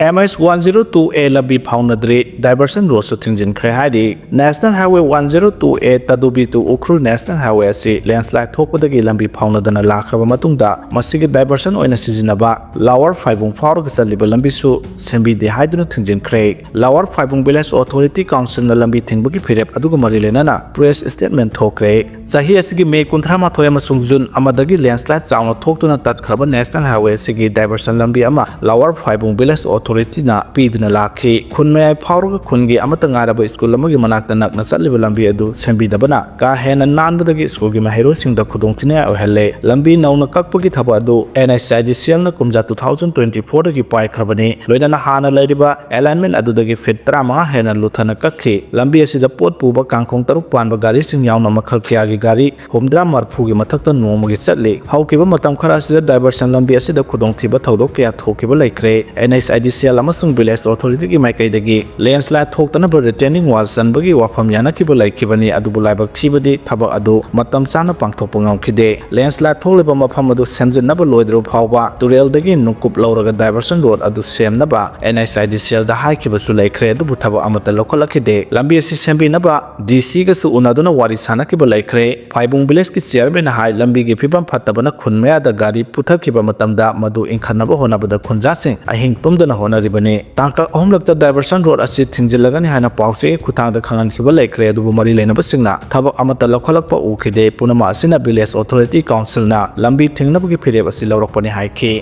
MH one zero two A ꯂꯝꯕꯤ ꯐꯥꯎꯅꯗ꯭ꯔꯤ, diversion roadꯁꯨ ꯊꯤꯡꯖꯤꯟꯈ꯭ꯔꯦ ꯍꯥꯏꯔꯤ꯫ National Highway one zero two A ꯇꯗꯨꯕꯤ to Ukhrul National Highway ꯑꯁꯤ landslide ꯊꯣꯛꯄꯗꯒꯤ ꯂꯝꯕꯤ ꯐꯥꯎꯅꯗꯅ ꯂꯥꯛꯈ꯭ꯔꯕ ꯃꯇꯨꯡꯗ ꯃꯁꯤꯒꯤ diversion ꯑꯣꯏꯅ ꯁꯤꯖꯤꯟꯅꯕ Lower ꯐꯥꯏꯕꯨꯡ ꯐꯥꯎꯔꯒ ꯆꯠꯂꯤꯕ ꯂꯝꯕꯤꯁꯨ ꯁꯦꯝꯕꯤꯗꯦ ꯍꯥꯏꯗꯨꯅ ꯊꯤꯡꯖꯤꯟꯈ꯭ꯔꯦ꯫ Lower ꯐꯥꯏꯕꯨꯡ Village Authority Councilꯅ ꯂꯝꯕꯤ ꯊꯤꯡꯕꯒꯤ ꯐꯤꯔꯦꯞ ꯑꯗꯨꯒ ꯃꯔꯤ ꯂꯩꯅꯅ press statement ꯊꯣꯛꯈ꯭ꯔꯦ꯫ ꯆꯍꯤ ꯑꯁꯤꯒꯤ ꯃꯦ ꯀꯨꯟꯊ꯭ꯔꯥ ꯃꯥꯊꯣꯏ ꯑꯃꯁꯨꯡ ꯖꯨꯟ ꯑꯃꯗꯒꯤ landslide ꯆꯥꯎꯅ ꯊꯣꯛꯇꯨꯅ ꯇꯠꯈ꯭ꯔꯕ National Highway ꯑꯁꯤꯒꯤ diversion ꯂꯝꯕꯤ ꯑꯃ Lower ꯐꯥꯏꯕꯨꯡ Village Authority ꯑꯣꯊꯣꯔꯤꯇꯤꯅ ꯄꯤꯗꯨꯅ ꯂꯥꯛꯈꯤ꯫ ꯈꯨꯟ ꯃꯌꯥꯏ ꯐꯥꯎꯔꯒ ꯈꯨꯟꯒꯤ ꯑꯃꯠꯇ ꯉꯥꯏꯔꯕ ꯁ꯭ꯀꯨꯜ ꯑꯃꯒꯤ ꯃꯅꯥꯛꯇ ꯅꯛꯅ ꯆꯠꯂꯤꯕ ꯂꯝꯕꯤ ꯑꯗꯨ ꯁꯦꯝꯕꯤꯗꯕꯅ ꯀꯥ ꯍꯦꯟꯅ ꯅꯥꯟꯕꯗꯒꯤ ꯁ꯭ꯀꯨꯜꯒꯤ ꯃꯍꯩꯔꯣꯏꯁꯤꯡꯗ ꯈꯨꯗꯣꯡꯊꯤꯅꯤꯡꯉꯥꯏ ꯑꯣꯏꯍꯜꯂꯦ꯫ ꯂꯝꯕꯤ ꯅꯧꯅ ꯀꯛꯄꯒꯤ ꯊꯕꯛ ꯑꯗꯨ NHIDCLꯅ ꯀꯨꯝꯖꯥ two thousand twenty fourꯗꯒꯤ ꯄꯥꯏꯈ꯭ꯔꯕꯅꯤ꯫ ꯂꯣꯏꯅꯅ ꯍꯥꯟꯅ ꯂꯩꯔꯤꯕ alignment ꯑꯗꯨꯗꯒꯤ feet ꯇꯔꯥꯃꯉꯥ ꯍꯦꯟꯅ ꯂꯨꯊꯅ ꯀꯛꯈꯤ꯫ ꯂꯝꯕꯤ ꯑꯁꯤꯗ ꯄꯣꯠ ꯄꯨꯕ ꯀꯥꯡꯈꯣꯡ ꯇꯔꯨꯛ ꯄꯥꯟꯕ ꯒꯥꯔꯤꯁꯤꯡ ꯌꯥꯎꯅ ꯃꯈꯜ ꯀꯌꯥꯒꯤ ꯒꯥꯔꯤ ꯍꯨꯝꯗ꯭ꯔꯥ ꯃꯔꯐꯨꯒꯤ ꯃꯊꯛꯇ ꯅꯣꯡꯃꯒꯤ ꯆꯠꯂꯤ꯫ ꯍꯧꯈꯤꯕ ꯃꯇꯝ ꯈꯔ ꯑꯁꯤꯗ diversion ꯂꯝꯕꯤ ꯑꯁꯤꯗ ꯈꯨꯗꯣꯡꯊꯤꯕ ꯊꯧꯗꯣꯛ ꯀꯌꯥ ꯊꯣꯛꯈꯤꯕ ꯂꯩꯈ꯭ꯔꯦ꯫ NHIDCL ꯑꯃꯁꯨꯡ village authorityꯒꯤ ꯃꯥꯏꯀꯩꯗꯒꯤ landslide ꯊꯣꯛꯇꯅꯕ retaining wall ꯆꯟꯕꯒꯤ ꯋꯥꯐꯝ ꯌꯥꯅꯈꯤꯕ ꯂꯩꯈꯤꯕꯅꯤ, ꯑꯗꯨꯕꯨ ꯂꯥꯏꯕꯛ ꯊꯤꯕꯗꯤ ꯊꯕꯛ ꯑꯗꯨ ꯃꯇꯝ ꯆꯥꯅ ꯄꯥꯡꯊꯣꯛꯄ ꯉꯝꯈꯤꯗꯦ꯫ Landslide ꯊꯣꯛꯂꯤꯕ ꯃꯐꯝ ꯑꯗꯨ ꯁꯦꯝꯖꯤꯟꯅꯕ ꯂꯣꯏꯗ꯭ꯔꯤꯕ ꯐꯥꯎꯕ ꯇꯨꯔꯦꯜꯗꯒꯤ ꯅꯨꯡꯀꯨꯞ ꯂꯧꯔꯒ diversion road ꯑꯗꯨ ꯁꯦꯝꯅꯕ NHIDCLꯗ ꯍꯥꯏꯈꯤꯕꯁꯨ ꯂꯩꯈ꯭ꯔꯦ, ꯑꯗꯨꯕꯨ ꯊꯕꯛ ꯑꯃꯠꯇ ꯂꯧꯈꯠꯂꯛꯈꯤꯗꯦ꯫ ꯂꯝꯕꯤ ꯑꯁꯤ ꯁꯦꯝꯕꯤꯅꯕ DCꯒꯁꯨ ꯎꯅꯗꯨꯅ ꯋꯥꯔꯤ ꯁꯥꯟꯅꯈꯤꯕ ꯂꯩꯈ꯭ꯔꯦ꯫ ꯐꯥꯏꯕꯨꯡ villageꯀꯤ chairmanꯅ ꯍꯥꯏ, ꯂꯝꯕꯤꯒꯤ ꯐꯤꯕꯝ ꯐꯠꯇꯕꯅ ꯈꯨꯟ ꯃꯌꯥꯗ ꯒꯥꯔꯤ ꯄꯨꯊꯈꯤꯕ ꯃꯇꯝꯗ ꯃꯗꯨ ꯏꯟꯈꯠꯅꯕ ꯍꯣꯠꯅꯕꯗ ꯈꯨꯟꯖꯥꯁꯤꯡ ꯑꯍꯤꯡ ꯇꯨꯝꯗꯅ ꯍꯣꯠꯅꯔꯤꯕꯅꯤ꯫ ꯇꯥꯡꯀꯛ ꯑꯍꯨꯝꯂꯛꯇ diversion road ꯑꯁꯤ ꯊꯤꯡꯖꯤꯜꯂꯒꯅꯤ ꯍꯥꯏꯅ ꯄꯥꯎꯆꯦꯒꯤ ꯈꯨꯠꯊꯥꯡꯗ ꯈꯪꯍꯟꯈꯤꯕ ꯂꯩꯈ꯭ꯔꯦ, ꯑꯗꯨꯕꯨ ꯃꯔꯤ ꯂꯩꯅꯕꯁꯤꯡꯅ ꯊꯕꯛ ꯑꯃꯠꯇ ꯂꯧꯈꯠꯂꯛꯄ ꯎꯈꯤꯗꯦ꯫ ꯄꯨꯝꯅꯃꯛ ꯑꯁꯤꯅ village authority councilꯅ ꯂꯝꯕꯤ ꯊꯤꯡꯅꯕꯒꯤ ꯐꯤꯔꯦꯞ ꯑꯁꯤ ꯂꯧꯔꯛꯄꯅꯤ ꯍꯥꯏꯈꯤ꯫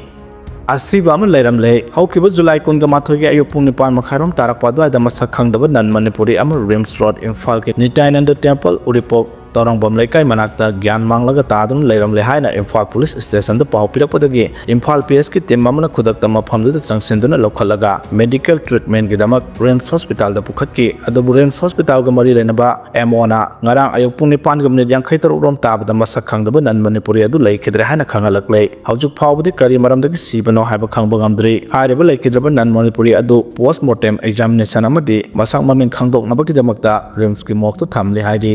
ꯑꯁꯤꯕ ꯑꯃ ꯂꯩꯔꯝꯂꯦ꯫ ꯍꯧꯈꯤꯕ ꯖꯨꯂꯥꯏ ꯀꯨꯟꯒ ꯃꯥꯊꯣꯏꯒꯤ ꯑꯌꯨꯛ ꯄꯨꯡ ꯅꯤꯄꯥꯟ ꯃꯈꯥꯏꯔꯣꯝ ꯇꯥꯔꯛꯄ ꯑꯗꯨꯋꯥꯏꯗ ꯃꯁꯛ ꯈꯪꯗꯕ non Manipuri ꯑꯃ ꯔꯤꯝꯁ ꯔꯣꯗ ꯏꯝꯐꯥꯜꯒꯤ ꯅꯤꯇꯥꯌꯥꯅꯟꯗ ꯇꯦꯝꯄꯜ ꯎꯔꯤꯄꯣꯛ ꯇꯧꯔꯪꯕꯝ ꯂꯩꯀꯥꯏ ꯃꯅꯥꯛꯇ ꯒ꯭ꯌꯥꯟ ꯃꯥꯡꯂꯒ ꯇꯥꯗꯨꯅ ꯂꯩꯔꯝꯂꯦ ꯍꯥꯏꯅ ꯏꯝꯐꯥꯜ ꯄꯨꯂꯤꯁ ꯁ꯭ꯇꯦꯁꯟꯗ ꯄꯥꯎ ꯄꯤꯔꯛꯄꯗꯒꯤ ꯏꯝꯐꯥꯜ PSꯀꯤ team ꯑꯃꯅ ꯈꯨꯗꯛꯇ ꯃꯐꯝꯗꯨꯗ ꯆꯪꯁꯤꯟꯗꯨꯅ ꯂꯧꯈꯠꯂꯒ medical treatmentꯒꯤꯗꯃꯛ ꯔꯤꯝꯁ ꯍꯣꯁꯄꯤꯇꯥꯜꯗ ꯄꯨꯈꯠꯈꯤ꯫ ꯑꯗꯨꯕꯨ ꯔꯤꯝꯁ ꯍꯣꯁꯄꯤꯇꯥꯜꯒ ꯃꯔꯤ ꯂꯩꯅꯕ MOꯅ ꯉꯔꯥꯡ ꯑꯌꯨꯛ ꯄꯨꯡ ꯅꯤꯄꯥꯟꯒ minute ꯌꯥꯡꯈꯩ ꯇꯔꯨꯛ ꯔꯣꯝ ꯇꯥꯕꯗ ꯃꯁꯛ ꯈꯪꯗꯕ non Manipuri ꯑꯗꯨ ꯂꯩꯈꯤꯗ꯭ꯔꯦ ꯍꯥꯏꯅ ꯈꯪꯍꯜꯂꯛꯂꯦ꯫ ꯍꯧꯖꯤꯛ ꯐꯥꯎꯕꯗꯤ ꯀꯔꯤ ꯃꯔꯝꯗꯒꯤ ꯁꯤꯕꯅꯣ ꯍꯥꯏꯕ ꯈꯪꯕ ꯉꯝꯗ꯭ꯔꯤ꯫ ꯍꯥꯏꯔꯤꯕ ꯂꯩꯈꯤꯗ꯭ꯔꯕ non Manipuri ꯑꯗꯨ post mortem examination ꯑꯃꯗꯤ ꯃꯁꯛ ꯃꯃꯤꯡ ꯈꯪꯗꯣꯛꯅꯕꯒꯤꯗꯃꯛꯇ ꯔꯤꯝꯁꯀꯤ morgueꯇ ꯊꯝꯂꯤ ꯍꯥꯏꯔꯤ꯫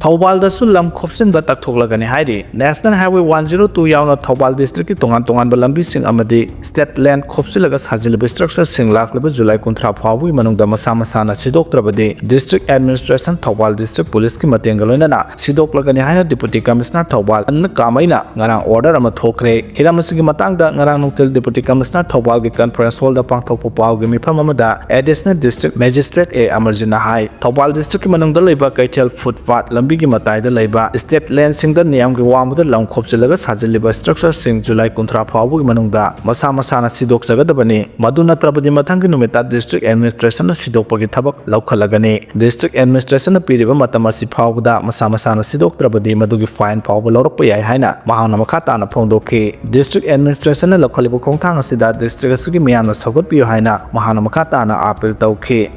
ꯊꯧꯕꯥꯜꯗꯁꯨ ꯂꯝ ꯈꯣꯞꯆꯤꯟꯕ ꯇꯛꯊꯣꯛꯂꯒꯅꯤ ꯍꯥꯏꯔꯤ꯫ National Highway one zero two ꯌꯥꯎꯅ ꯊꯧꯕꯥꯜ districtꯀꯤ ꯇꯣꯉꯥꯟ ꯇꯣꯉꯥꯟꯕ ꯂꯝꯕꯤꯁꯤꯡ ꯑꯃꯗꯤ state land ꯈꯣꯞꯆꯤꯜꯂꯒ ꯁꯥꯖꯤꯜꯂꯤꯕ structureꯁꯤꯡ ꯂꯥꯛꯂꯤꯕ ꯖꯨꯂꯥꯏ ꯀꯨꯟꯊ꯭ꯔꯥ ꯐꯥꯎꯕꯒꯤ ꯃꯅꯨꯡꯗ ꯃꯁꯥ ꯃꯁꯥꯅ ꯁꯤꯗꯣꯛꯇ꯭ꯔꯕꯗꯤ district administration ꯊꯧꯕꯥꯜ district policeꯀꯤ ꯃꯇꯦꯡꯒ ꯂꯣꯏꯅꯅ ꯁꯤꯗꯣꯛꯂꯒꯅꯤ ꯍꯥꯏꯅ Deputy Commissioner ꯊꯧꯕꯥꯜ ꯑꯟꯅ ꯀꯥꯃꯩꯅ ꯉꯔꯥꯡ order ꯑꯃ ꯊꯣꯛꯈ꯭ꯔꯦ꯫ ꯍꯤꯔꯝ ꯑꯁꯤꯒꯤ ꯃꯇꯥꯡꯗ ꯉꯔꯥꯡ ꯅꯨꯡꯊꯤꯜ Deputy Commissioner ꯊꯧꯕꯥꯜꯒꯤ conference hallꯗ ꯄꯥꯡꯊꯣꯛꯄ ꯄꯥꯎꯒꯤ ꯃꯤꯐꯝ ꯑꯃꯗ Additional District Magistrate A ꯑꯃꯔꯖꯤꯠꯅ ꯍꯥꯏ, ꯊꯧꯕꯥꯜ districtꯀꯤ ꯃꯅꯨꯡꯗ ꯂꯩꯕ ꯀꯩꯊꯦꯜ, footpath, ꯂꯝꯕꯤ ꯒꯤ ꯃꯇꯥꯏꯗ ꯂꯩꯕ state land ꯁꯤꯡꯗ ꯅꯤꯌꯝꯒꯤ ꯋꯥꯡꯃꯗ ꯂꯝ ꯈꯣꯞꯆꯤꯜꯂꯒ ꯁꯥꯖꯤꯜꯂꯤꯕ structure ꯁꯤꯡ July ꯀꯨꯟꯊ꯭ꯔꯥ ꯐꯥꯎꯕꯒꯤ ꯃꯅꯨꯡꯗ ꯃꯁꯥ ꯃꯁꯥꯅ ꯁꯤꯗꯣꯛꯆꯒꯗꯕꯅꯤ꯫ ꯃꯗꯨ ꯅꯠꯇ꯭ꯔꯕꯗꯤ ꯃꯊꯪꯒꯤ ꯅꯨꯃꯤꯠꯇ district administration ꯅ ꯁꯤꯗꯣꯛꯄꯒꯤ ꯊꯕꯛ ꯂꯧꯈꯠꯂꯒꯅꯤ꯫ District administration ꯅ ꯄꯤꯔꯤꯕ ꯃꯇꯝ ꯑꯁꯤ ꯐꯥꯎꯕꯗ ꯃꯁꯥ ꯃꯁꯥꯅ ꯁꯤꯗꯣꯛꯇ꯭ꯔꯕꯗꯤ ꯃꯗꯨꯒꯤ fine ꯐꯥꯎꯕ ꯂꯧꯔꯛꯄ ꯌꯥꯏ ꯍꯥꯏꯅ ꯃꯍꯥꯛꯅ ꯃꯈꯥ ꯇꯥꯅ ꯐꯣꯡꯗꯣꯛꯈꯤ꯫ District administration ꯅ ꯂꯧꯈꯠꯂꯤꯕ ꯈꯣꯡꯊꯥꯡ ꯑꯁꯤꯗ district ꯑꯁꯤꯒꯤ ꯃꯤꯌꯥꯝꯅ ꯁꯧꯒꯠꯄꯤꯌꯨ ꯍꯥꯏꯅ ꯃꯍꯥꯛꯅ ꯃꯈꯥ ꯇꯥꯅ appeal ꯇꯧꯈꯤ꯫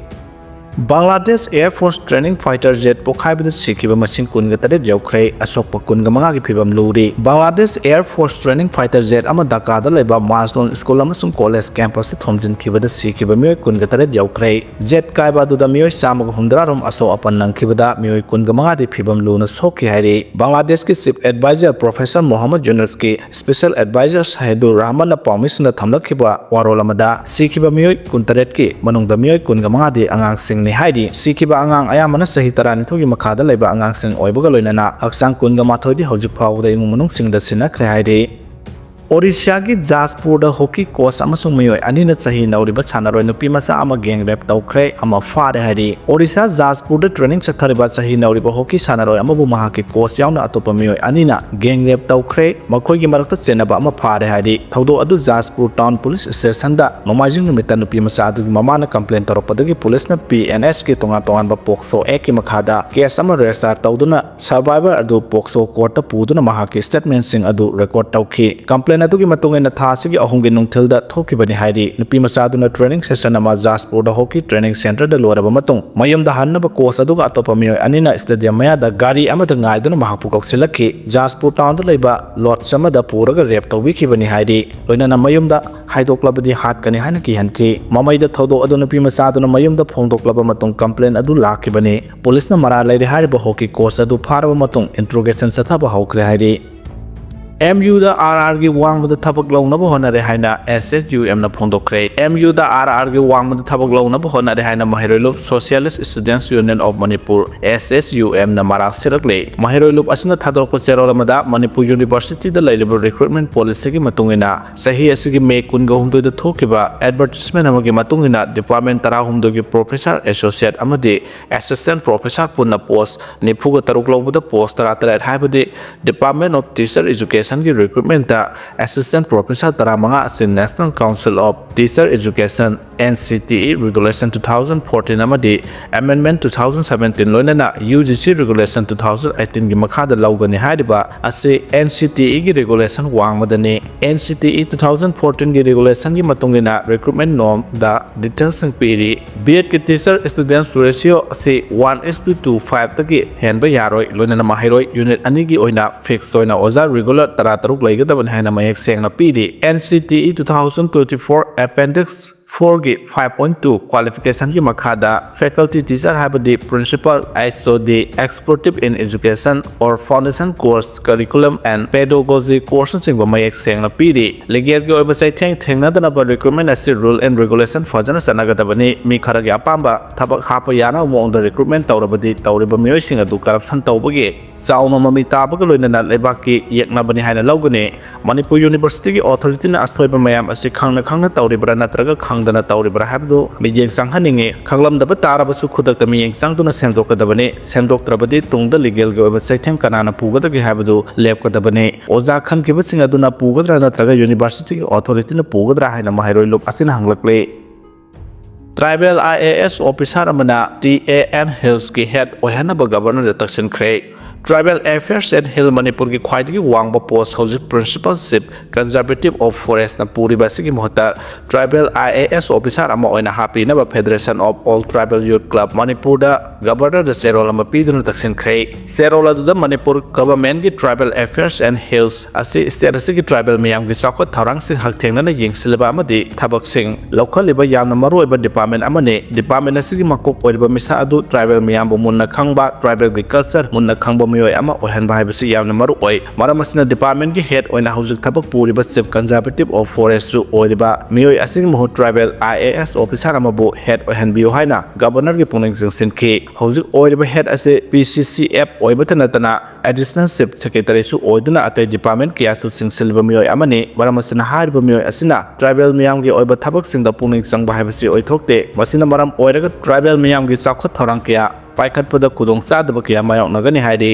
Bangladesh Air Force training fighter jet ꯄꯣꯈꯥꯏꯕꯗ ꯁꯤꯈꯤꯕ ꯃꯁꯤꯡ ꯀꯨꯟꯒ ꯇꯔꯦꯠ ꯌꯧꯈ꯭ꯔꯦ, ꯑꯁꯣꯛꯄ ꯀꯨꯟꯒ ꯃꯉꯥꯒꯤ ꯐꯤꯕꯝ ꯂꯨꯔꯤ꯫ Bangladesh Air Force training fighter jet ꯑꯃ ꯙꯥꯀꯥꯗ ꯂꯩꯕ ꯃꯥꯔꯁꯂꯣꯟ ꯁ꯭ꯀꯨꯜ ꯑꯃꯁꯨꯡ ꯀꯣꯂꯦꯖ ꯀꯦꯝꯄꯁꯇ ꯊꯣꯝꯖꯤꯟꯈꯤꯕꯗ ꯁꯤꯈꯤꯕ ꯃꯤꯑꯣꯏ ꯀꯨꯟꯒ ꯇꯔꯦꯠ ꯌꯧꯈ꯭ꯔꯦ꯫ Jet ꯀꯥꯏꯕ ꯑꯗꯨꯗ ꯃꯤꯑꯣꯏ ꯆꯥꯝꯃꯒ ꯍꯨꯝꯗ꯭ꯔꯥ ꯔꯣꯝ ꯑꯁꯣꯛ ꯑꯄꯟ ꯅꯪꯈꯤꯕꯗ ꯃꯤꯑꯣꯏ ꯀꯨꯟꯒ ꯃꯉꯥꯗꯤ ꯐꯤꯕꯝ ꯂꯨꯅ ꯁꯣꯛꯈꯤ ꯍꯥꯏꯔꯤ꯫ Bangladesh ꯀꯤ Chief Advisor Professor Mohammad Yunus ꯀꯤ Special Advisor Sahidur Rahman ꯅ ꯄꯥꯎꯃꯤꯁꯤꯡꯗ ꯊꯝꯂꯛꯈꯤꯕ ꯋꯥꯔꯣꯜ ꯑꯃꯗ, ꯁꯤꯈꯤꯕ ꯃꯤꯑꯣꯏ ꯀꯨꯟꯇꯔꯦꯠꯀꯤ ꯃꯅꯨꯡꯗ ꯃꯤꯑꯣꯏ ꯀꯨꯟꯒ ꯃꯉꯥꯗꯤ ꯑꯉꯥꯡꯁꯤꯡꯅꯤ ꯍꯥꯏꯔꯤ꯫ ꯁꯤꯈꯤꯕ ꯑꯉꯥꯡ ꯑꯌꯥꯝꯕꯅ ꯆꯍꯤ ꯇꯔꯥꯅꯤꯊꯣꯏꯒꯤ ꯃꯈꯥꯗ ꯂꯩꯕ ꯑꯉꯥꯡꯁꯤꯡ ꯑꯣꯏꯕꯒ ꯂꯣꯏꯅꯅ ꯍꯛꯆꯥꯡ ꯀꯨꯟꯒ ꯃꯥꯊꯣꯏꯗꯤ ꯍꯧꯖꯤꯛ ꯐꯥꯎꯕꯗ ꯏꯃꯨꯡ ꯃꯅꯨꯡꯁꯤꯡꯗ ꯁꯤꯟꯅꯈ꯭ꯔꯦ ꯍꯥꯏꯔꯤ꯫ ꯑꯣꯔꯤꯁꯥꯒꯤ ꯖꯥꯖꯄꯨꯔꯗ ꯍꯣꯀꯤ ꯀꯣꯆ ꯑꯃꯁꯨꯡ ꯃꯤꯑꯣꯏ ꯑꯅꯤꯅ ꯆꯍꯤ ꯅꯧꯔꯤꯕ ꯁꯥꯟꯅꯔꯣꯏ ꯅꯨꯄꯤ ꯃꯆꯥ ꯑꯃ gang rape ꯇꯧꯈ꯭ꯔꯦ, ꯑꯃ ꯐꯥꯔꯦ ꯍꯥꯏꯔꯤ꯫ ꯑꯣꯔꯤꯁꯥ ꯖꯥꯖꯄꯨꯔꯗ training ꯆꯠꯊꯔꯤꯕ ꯆꯍꯤ ꯅꯧꯔꯤꯕ ꯍꯣꯀꯤ ꯁꯥꯟꯅꯔꯣꯏ ꯑꯃꯕꯨ ꯃꯍꯥꯛꯀꯤ ꯀꯣꯆ ꯌꯥꯎꯅ ꯑꯇꯣꯞꯄ ꯃꯤꯑꯣꯏ ꯑꯅꯤꯅ gang rape ꯇꯧꯈ꯭ꯔꯦ, ꯃꯈꯣꯏꯒꯤ ꯃꯔꯛꯇ ꯆꯦꯟꯅꯕ ꯑꯃ ꯐꯥꯔꯦ ꯍꯥꯏꯔꯤ꯫ ꯊꯧꯗꯣꯛ ꯑꯗꯨ ꯖꯥꯖꯄꯨꯔ town police station ꯗ ꯅꯣꯡꯃꯥꯏꯖꯤꯡ ꯅꯨꯃꯤꯠꯇ ꯅꯨꯄꯤ ꯃꯆꯥ ꯑꯗꯨꯒꯤ ꯃꯃꯥꯅ complain ꯇꯧꯔꯛꯄꯗꯒꯤ police ꯅ P N S ꯀꯤ ꯇꯣꯉꯥꯟ ꯇꯣꯉꯥꯟꯕ POCSO Act ꯀꯤ ꯃꯈꯥꯗ case ꯑꯃ register ꯇꯧꯗꯨꯅ survivor ꯑꯗꯨ POCSO court ꯇ ꯄꯨꯗꯨꯅ ꯃꯍꯥꯛꯀꯤ statement ꯁꯤꯡ ꯑꯗꯨ record ꯇꯧꯈꯤ꯫ Complain ꯑꯗꯨꯒꯤ ꯃꯇꯨꯡ ꯏꯟꯅ ꯊꯥ ꯑꯁꯤꯒꯤ ꯑꯍꯨꯝꯒꯤ ꯅꯨꯡꯊꯤꯜꯗ ꯊꯣꯛꯈꯤꯕꯅꯤ ꯍꯥꯏꯔꯤ꯫ ꯅꯨꯄꯤ ꯃꯆꯥ ꯑꯗꯨꯅ training session ꯑꯃ ꯖꯥꯖꯄꯨꯔꯗ ꯍꯣꯀꯤ training center ꯗ ꯂꯣꯏꯔꯕ ꯃꯇꯨꯡ, ꯃꯌꯨꯝꯗ ꯍꯟꯅꯕ coach ꯑꯗꯨꯒ ꯑꯇꯣꯞꯄ ꯃꯤꯑꯣꯏ ꯑꯅꯤꯅ stadium ꯃꯌꯥꯗ ꯒꯥꯔꯤ ꯑꯃꯗ ꯉꯥꯏꯗꯨꯅ ꯃꯍꯥꯛꯄꯨ ꯀꯧꯁꯤꯜꯂꯛꯈꯤ꯫ ꯖꯥꯖꯄꯨꯔ town ꯗ ꯂꯩꯕ lodge ꯑꯃꯗ ꯄꯨꯔꯒ rape ꯇꯧꯕꯤꯈꯤꯕꯅꯤ ꯍꯥꯏꯔꯤ꯫ ꯂꯣꯏꯅꯅ ꯃꯌꯨꯝꯗ ꯍꯥꯏꯗꯣꯛꯂꯕꯗꯤ ꯍꯥꯠꯀꯅꯤ ꯍꯥꯏꯅ ꯀꯤꯍꯟꯈꯤ꯫ ꯃꯃꯩꯗ ꯊꯧꯗꯣꯛ ꯑꯗꯨ ꯅꯨꯄꯤ ꯃꯆꯥ ꯑꯗꯨꯅ ꯃꯌꯨꯝꯗ ꯐꯣꯡꯗꯣꯛꯂꯕ ꯃꯇꯨꯡ complain ꯑꯗꯨ ꯂꯥꯛꯈꯤꯕꯅꯤ꯫ Police ꯅ ꯃꯔꯥꯜ ꯂꯩꯔꯦ ꯍꯥꯏꯔꯤꯕ ꯍꯣꯀꯤ coach ꯑꯗꯨ ꯐꯥꯔꯕ ꯃꯇꯨꯡ interrogation ꯆꯠꯊꯕ ꯍꯧꯈ꯭ꯔꯦ ꯍꯥꯏꯔꯤ꯫ ꯑꯦꯝ ꯌꯨꯗ ꯑꯥꯔ ꯑꯥꯔꯒꯤ ꯋꯥꯡꯃꯗ ꯊꯕꯛ ꯂꯧꯅꯕ ꯍꯣꯠꯅꯔꯦ ꯍꯥꯏꯅ ꯑꯦꯁ ꯑꯦꯁ ꯌꯨ ꯑꯦꯝꯅ ꯐꯣꯡꯗꯣꯛꯈ꯭ꯔꯦ꯫ ꯑꯦꯝ ꯌꯨꯗ ꯑꯥꯔ ꯑꯥꯔꯒꯤ ꯋꯥꯡꯃꯗ ꯊꯕꯛ ꯂꯧꯅꯕ ꯍꯣꯠꯅꯔꯦ ꯍꯥꯏꯅ ꯃꯍꯩꯔꯣꯏ ꯂꯨꯞ Socialist Students Union of Manipur, S S U M ꯅ ꯃꯔꯥꯜ ꯁꯤꯔꯛꯂꯦ꯫ ꯃꯍꯩꯔꯣꯏ ꯂꯨꯞ ꯑꯁꯤꯅ ꯊꯥꯗꯣꯔꯛꯄ ꯆꯦꯔꯣꯜ ꯑꯃꯗ ꯃꯅꯤꯄꯨꯔ ꯌꯨꯅꯤꯚꯔꯁꯤꯇꯤꯗ ꯂꯩꯔꯤꯕ ꯔꯤꯀ꯭ꯔꯨꯠꯃꯦꯟ ꯄꯣꯂꯤꯁꯤꯒꯤ ꯃꯇꯨꯡ ꯏꯟꯅ ꯆꯍꯤ ꯑꯁꯤꯒꯤ ꯃꯦ ꯀꯨꯟꯒ ꯍꯨꯝꯗꯣꯏꯗ ꯊꯣꯛꯈꯤꯕ ꯑꯦꯗꯚꯔꯇꯤꯁꯃꯦꯟ ꯑꯃꯒꯤ ꯃꯇꯨꯡ ꯏꯟꯅ ꯗꯤꯄꯥꯔꯠꯃꯦꯟ ꯇꯔꯥꯍꯨꯝꯗꯣꯏꯒꯤ ꯄ꯭ꯔꯣꯐꯦꯁꯔ ꯑꯦꯁꯣꯁꯤꯌꯦꯠ ꯑꯃꯗꯤ ꯑꯦꯁꯤꯁꯇꯦꯟ ꯄ꯭ꯔꯣꯐꯦꯁꯔ ꯄꯨꯟꯅ ꯄꯣꯁ ꯅꯤꯐꯨꯒ ꯇꯔꯨꯛ ꯂꯧꯕꯗ ꯄꯣꯁ ꯇꯔꯥꯇꯔꯦꯠ ꯍꯥꯏꯕꯗꯤ Department of Teacher Education ꯒꯤ ꯔꯤꯀ꯭ꯔꯨꯠꯃꯦꯟꯇ ꯑꯦꯁꯤꯁꯇꯦꯟ ꯄ꯭ꯔꯣꯐꯦꯁꯔ ꯇꯔꯥꯃꯉꯥ ꯑꯁꯤ National Council of Teacher Education, N C T E Regulation two thousand fourteen ꯑꯃꯗꯤ Amendment two thousand seventeen ꯂꯣꯏꯅꯅ U G C Regulation two thousand eighteen ꯒꯤ ꯃꯈꯥꯗ ꯂꯧꯒꯅꯤ ꯍꯥꯏꯔꯤꯕ ꯑꯁꯤ N C T E ꯒꯤ regulation ꯋꯥꯡꯃꯗꯅꯤ꯫ N C T E two thousand fourteen ꯒꯤ regulation ꯒꯤ ꯃꯇꯨꯡ ꯏꯟꯅ recruitment norm ꯗ details ꯁꯤꯡ ꯄꯤꯔꯤ꯫ B Ed ꯀꯤ teacher students ratio ꯑꯁꯤ one is to two five ꯇꯒꯤ ꯍꯦꯟꯕ ꯌꯥꯔꯣꯏ, ꯂꯣꯏꯅꯅ ꯃꯍꯩꯔꯣꯏ unit ꯑꯅꯤꯒꯤ ꯑꯣꯏꯅ fix ꯑꯣꯏꯅ ꯑꯣꯖꯥ regular ꯇꯔꯥꯇꯔꯨꯛ ꯂꯩꯒꯗꯕꯅꯤ ꯍꯥꯏꯅ ꯃꯌꯦꯛ ꯁꯦꯡꯅ ꯄꯤꯔꯤ꯫ N C T E two thousand twenty-four Appendix four ꯒꯤ five point two qualification ꯒꯤ ꯃꯈꯥꯗ faculty teacher ꯍꯥꯏꯕꯗꯤ principal, H O D, expert in education or foundation course, curriculum and pedagogy course ꯅꯆꯤꯡꯕ ꯃꯌꯦꯛ ꯁꯦꯡꯅ ꯄꯤꯔꯤ꯫ Legal ꯒꯤ ꯑꯣꯏꯕ ꯆꯩꯊꯦꯡ ꯊꯦꯡꯅꯗꯅꯕ recruitment ꯑꯁꯤ rule and regulation ꯐꯖꯅ ꯆꯠꯅꯒꯗꯕꯅꯤ꯫ ꯃꯤ ꯈꯔꯒꯤ ꯑꯄꯥꯝꯕ ꯊꯕꯛ ꯍꯥꯞꯄ ꯌꯥꯅꯕ ꯃꯑꯣꯡꯗ recruitment ꯇꯧꯔꯕꯗꯤ ꯇꯧꯔꯤꯕ ꯃꯤꯑꯣꯏꯁꯤꯡ ꯑꯗꯨ corruption ꯇꯧꯕꯒꯤ ꯆꯥꯎꯅ ꯃꯃꯤ ꯇꯥꯕꯒ ꯂꯣꯏꯅꯅ ꯂꯩꯕꯥꯛꯀꯤ ꯌꯦꯛꯅꯕꯅꯤ ꯍꯥꯏꯅ ꯂꯧꯒꯅꯤ꯫ ꯃꯅꯤꯄꯨꯔ ꯌꯨꯅꯤꯚꯔꯁꯤꯇꯤꯒꯤ ꯑꯣꯊꯣꯔꯤꯇꯤꯅ ꯑꯁꯣꯏꯕ ꯃꯌꯥꯝ ꯑꯁꯤ ꯈꯪꯅ ꯈꯪꯅ ꯇꯧꯔꯤꯕ꯭ꯔꯥ ꯅꯠꯇ꯭ꯔꯒ ꯈꯪꯗꯅ ꯇꯧꯔꯤꯕ꯭ꯔꯥ ꯍꯥꯏꯕꯗꯨ ꯃꯤꯠꯌꯦꯡ ꯆꯪꯍꯟꯅꯤꯡꯏ꯫ ꯈꯪꯂꯝꯗꯕ ꯇꯥꯔꯕꯁꯨ ꯈꯨꯗꯛꯇ ꯃꯤꯠꯌꯦꯡ ꯆꯪꯗꯨꯅ ꯁꯦꯝꯗꯣꯛꯀꯗꯕꯅꯤ꯫ ꯁꯦꯝꯗꯣꯛꯇ꯭ꯔꯕꯗꯤ ꯇꯨꯡꯗ legal ꯒꯤ ꯑꯣꯏꯕ ꯆꯩꯊꯦꯡ ꯀꯅꯥꯅ ꯄꯨꯒꯗꯒꯦ ꯍꯥꯏꯕꯗꯨ ꯂꯦꯞꯀꯗꯕꯅꯤ꯫ ꯑꯣꯖꯥ ꯈꯟꯈꯤꯕꯁꯤꯡ ꯑꯗꯨꯅ ꯄꯨꯒꯗ꯭ꯔꯥ ꯅꯠꯇ꯭ꯔꯒ ꯌꯨꯅꯤꯚꯔꯁꯤꯇꯤꯒꯤ ꯑꯣꯊꯣꯔꯤꯇꯤꯅ ꯄꯨꯒꯗ꯭ꯔꯥ ꯍꯥꯏꯅ ꯃꯍꯩꯔꯣꯏ ꯂꯨꯞ ꯑꯁꯤꯅ ꯍꯪꯂꯛꯂꯤ꯫ Tribal I A S officer ꯑꯃꯅ T A N Hills ꯀꯤ head ꯑꯣꯏꯍꯟꯅꯕ Governor the ꯇꯛꯁꯤꯟꯈ꯭ꯔꯦ꯫ Tribal Affairs and Hill ꯃꯅꯤꯄꯨꯔꯒꯤ ꯈ꯭ꯋꯥꯏꯗꯒꯤ ꯋꯥꯡꯕ post ꯍꯧꯖꯤꯛ Principal Chief Conservative of Forest ꯅ ꯄꯨꯔꯤꯕ ꯑꯁꯤꯒꯤ ꯃꯍꯨꯠꯇ Tribal I A S officer ꯑꯃ ꯑꯣꯏꯅ ꯍꯥꯞꯄꯤꯅꯕ Federation of All Tribal Youth Club ꯃꯅꯤꯄꯨꯔꯗ Governor ꯗ ꯆꯦꯔꯣꯜ ꯑꯃ ꯄꯤꯗꯨꯅ ꯇꯛꯁꯤꯟꯈ꯭ꯔꯦ꯫ ꯆꯦꯔꯣꯜ ꯑꯗꯨꯗ ꯃꯅꯤꯄꯨꯔ government ꯀꯤ Tribal Affairs and Hills ꯑꯁꯤ state ꯑꯁꯤꯒꯤ tribal ꯃꯤꯌꯥꯝꯒꯤ ꯆꯥꯎꯈꯠ ꯊꯧꯔꯥꯡꯁꯤꯡ ꯍꯛꯊꯦꯡꯅꯅ ꯌꯦꯡꯁꯤꯜꯂꯤꯕ ꯑꯃꯗꯤ ꯊꯕꯛꯁꯤꯡ ꯂꯧꯈꯠꯂꯤꯕ ꯌꯥꯝꯅ ꯃꯔꯨꯑꯣꯏꯕ department ꯑꯃꯅꯤ꯫ Department ꯑꯁꯤꯒꯤ ꯃꯀꯣꯛ ꯑꯣꯏꯔꯤꯕ ꯃꯤꯁꯛ ꯑꯗꯨ tribal ꯃꯤꯌꯥꯝꯕꯨ ꯃꯨꯟꯅ ꯈꯪꯕ, tribal ꯒꯤ culture ꯃꯨꯟꯅ ꯈꯪꯕ ꯃꯤꯑꯣꯏ ꯑꯃ ꯑꯣꯏꯍꯟꯕ ꯍꯥꯏꯕꯁꯤ ꯌꯥꯝꯅ ꯃꯔꯨ ꯑꯣꯏ꯫ ꯃꯔꯝ ꯑꯁꯤꯅ department ꯀꯤ head ꯑꯣꯏꯅ ꯍꯧꯖꯤꯛ ꯊꯕꯛ ꯄꯨꯔꯤꯕ Chief Conservative of Forest ꯁꯨ ꯑꯣꯏꯔꯤꯕ ꯃꯤꯑꯣꯏ ꯑꯁꯤꯒꯤ ꯃꯍꯨꯠ tribal I A S officer ꯑꯃꯕꯨ head ꯑꯣꯏꯍꯟꯕꯤꯌꯨ ꯍꯥꯏꯅ Governor ꯒꯤ ꯄꯨꯛꯅꯤꯡ ꯆꯤꯡꯁꯤꯟꯈꯤ꯫ ꯍꯧꯖꯤꯛ ꯑꯣꯏꯔꯤꯕ head ꯑꯁꯤ P C C F ꯑꯣꯏꯕꯇ ꯅꯠꯇꯅ Additional Chief Secretary ꯁꯨ ꯑꯣꯏꯗꯨꯅ ꯑꯇꯩ department ꯀꯌꯥꯁꯨ ꯆꯤꯡꯁꯤꯜꯂꯤꯕ ꯃꯤꯑꯣꯏ ꯑꯃꯅꯤ꯫ ꯃꯔꯝ ꯑꯁꯤꯅ ꯍꯥꯏꯔꯤꯕ ꯃꯤꯑꯣꯏ ꯑꯁꯤꯅ tribal ꯃꯤꯌꯥꯝꯒꯤ ꯑꯣꯏꯕ ꯊꯕꯛꯁꯤꯡꯗ ꯄꯨꯛꯅꯤꯡ ꯆꯪꯕ ꯍꯥꯏꯕꯁꯤ ꯑꯣꯏꯊꯣꯛꯇꯦ꯫ ꯃꯁꯤꯅ ꯃꯔꯝ ꯑꯣꯏꯔꯒ tribal ꯃꯤꯌꯥꯝꯒꯤ ꯆꯥꯎꯈꯠ ꯊꯧꯔꯥꯡ ꯀꯌꯥ ꯄꯥꯏꯈꯠꯄꯗ ꯈꯨꯗꯣꯡꯆꯥꯗꯕ ꯀꯌꯥ ꯃꯥꯌꯣꯛꯅꯒꯅꯤ ꯍꯥꯏꯔꯤ꯫